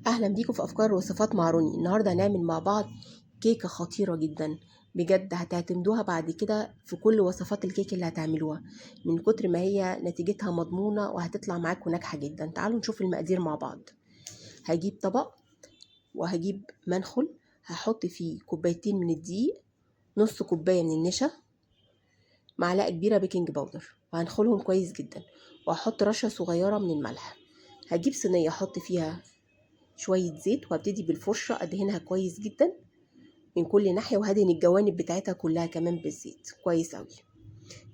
اهلا بيكم في افكار وصفات مع روني. النهارده هنعمل مع بعض كيكة خطيرة جدا، بجد هتعتمدوها بعد كده في كل وصفات الكيك اللي هتعملوها، من كتر ما هي نتيجتها مضمونه وهتطلع معاكم ناجحة جدا. تعالوا نشوف المقادير مع بعض. هجيب طبق وهجيب منخل، هحط فيه كوبايتين من الدقيق، نص كوباية من النشا، معلقه كبيرة baking powder، وهنخلهم كويس جدا، وهحط رشه صغيرة من الملح. هجيب صينية احط فيها شوية زيت، وهبتدي بالفرشه ادهنها كويس جدا من كل ناحية، وهدهن الجوانب بتاعتها كلها كمان بالزيت كويس قوي.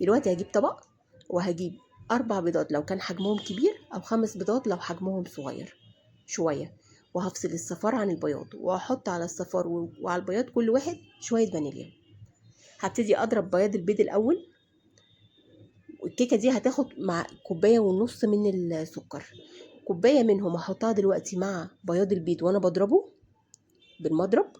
دلوقتي هجيب طبق وهجيب 4 بيضات لو كان حجمهم كبير، او 5 بيضات لو حجمهم صغير شوية، وهفصل الصفار عن البياض، وهحط على الصفار وعلى البياض كل واحد شوية فانيليا. هبتدي اضرب بياض البيض الاول، والكيكه دي هتاخد مع كوباية ونص من السكر، كوباية منهم هحطها دلوقتي مع بياض البيض وانا بضربه بالمضرب،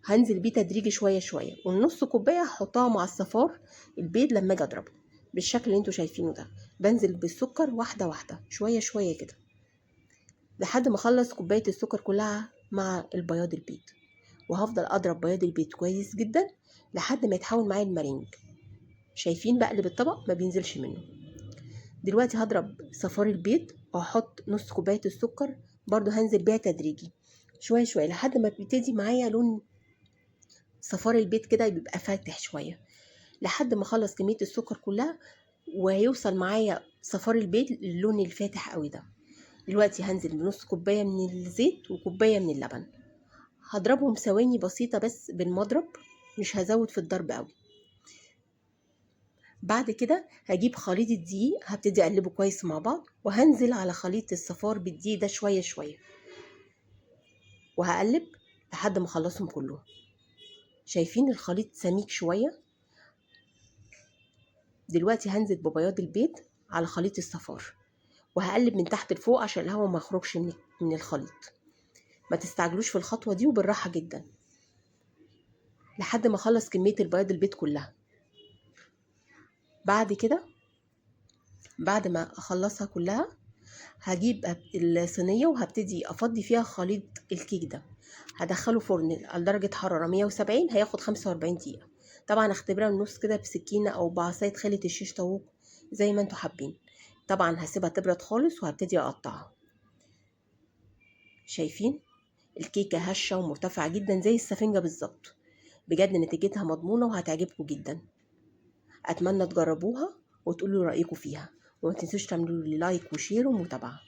هنزل بيه تدريجي شوية شوية، والنص كوباية هحطها مع الصفار البيض لما اجي اضربه بالشكل اللي انتوا شايفينه ده. بنزل بالسكر واحدة واحدة شوية شوية كده لحد ما اخلص كوباية السكر كلها مع البياض البيض، وهفضل اضرب بياض البيض كويس جدا لحد ما يتحول معايا المارينج. شايفين بقلب الطبق ما بينزلش منه. دلوقتي هضرب صفار البيض وهحط نص كوباية السكر برضو، هنزل بيها تدريجي شوية شوية لحد ما بيبتدي معايا لون صفار البيض كده بيبقى فاتح شوية، لحد ما اخلص كمية السكر كلها وهيوصل معايا صفار البيض للون الفاتح قوي ده. دلوقتي هنزل بنص كوباية من الزيت وكوبايه من اللبن، هضربهم ثواني بسيطة بس بالمضرب، مش هزود في الضرب قوي. بعد كده هجيب خليط الدقيق، هبتدي اقلبه كويس مع بعض، وهنزل على خليط الصفار بالدقيق ده شوية شوية، وهقلب لحد ما اخلصهم كلهم. شايفين الخليط سميك شوية. دلوقتي هنزل ببياض البيض على خليط الصفار، وهقلب من تحت لفوق عشان الهواء ما يخرجش من الخليط. ما تستعجلوش في الخطوة دي، وبالراحه جدا لحد ما اخلص كمية البياض البيض كلها. بعد كده بعد ما اخلصها كلها هجيب الصينية وهبتدي افضي فيها خليط الكيك ده، هدخله فرن على درجه حرارة 170، هياخد 45 دقيقة. طبعا اختبرها من النص كده بسكينة او بعصاية خلة الشيش طاووق زي ما انتوا حابين. طبعا هسيبها تبرد خالص وهبتدي اقطعها. شايفين الكيكه هشه ومرتفعه جدا زي السفنجه بالظبط، بجد نتيجتها مضمونه وهتعجبكم جدا. اتمنى تجربوها وتقولوا رايكم فيها، وما تنسوش تعملوا لي like و share ومتابعة.